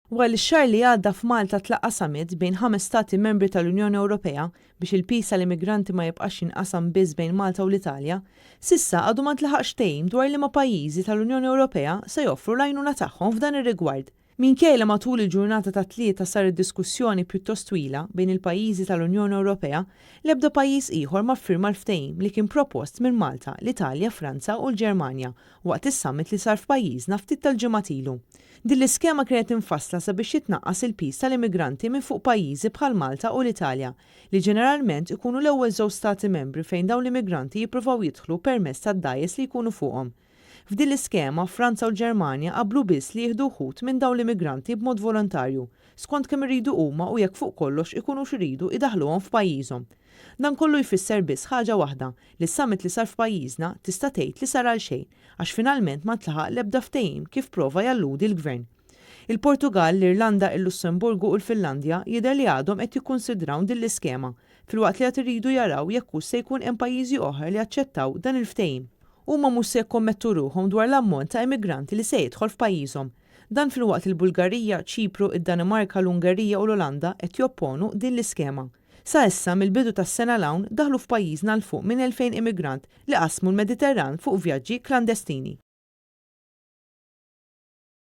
Wara li x-xahar li għadda f'Malta tlaqqa' summit bejn ħames stati membri tal-Unjoni Ewropea biex il-piż tal-immigranti ma jibqax jinqasam biss bejn Malta u l-Italja, s'issa għadu ma ntlaħaqx ftehim dwar liema pajjiżi tal-Unjoni Ewropea se joffru l-għajnuna tagħhom f'dan ir-rigward. Minkejja li matul il-ġurnata tat-Tlieta saret diskussjoni pjuttost twila bejn il-pajjiżi tal-Unjoni Ewropea, l-ebda pajjiż ieħor ma ffirma l-ftehim li kien propost minn Malta, l-Italja, Franza u l-Ġermanja waqt is-summit li sar f'pajjiżna ftit tal-ġimgħat ilu. Din l-iskema kienet imfassla sabiex jitnaqqas il-piż tal-immigranti minn fuq pajjiżi bħal Malta u l-Italja li ġeneralment ikunu l-ewwel żewġ stati membri fejn dawn l-immigranti jippruvaw jidħlu permezz tad-dgħajjes li jkunu fuqhom. F'din l-iskema, Franza u l-Ġermanja qablu biss li jieħdu wħud minn dawn l-immigranti b'mod volontarju, skont kemm iridu huma u jekk fuq kollox ikunux iridu idaħħluhom f'pajjiżhom. Dan kollu jfisser biss ħaġa waħda, li s-summit li sar f'pajjiżna tista' tgħid li sar għalxejn, għax finalment ma ntlaħaq l-ebda ftehim kif prova jalludi l-Gvern. Il-Portugall, l-Irlanda, il-Lussemburgu u l-Finlandja jidher li għadhom qed jikkunsidraw din l-iskema, filwaqt li għad iridu jaraw jekk hux se jkun hemm pajjiżi oħra li jaċċettaw dan il-ftehim. Huma mhux se jikkommettu ruħhom dwar l-ammont ta' immigranti li se jidħol f'pajjiżhom. Dan filwaqt li l-Bulgarija, Ċipru, id-Danimarka, l-Ungerija u l-Olanda qed jopponu din l-iskema. Sa issa, mill-bidu tas-sena 'l hawn, daħlu f'pajjiżna 'l fuq minn 2,000 immigrant li qasmu l-Mediterran fuq vjaġġi klandestini.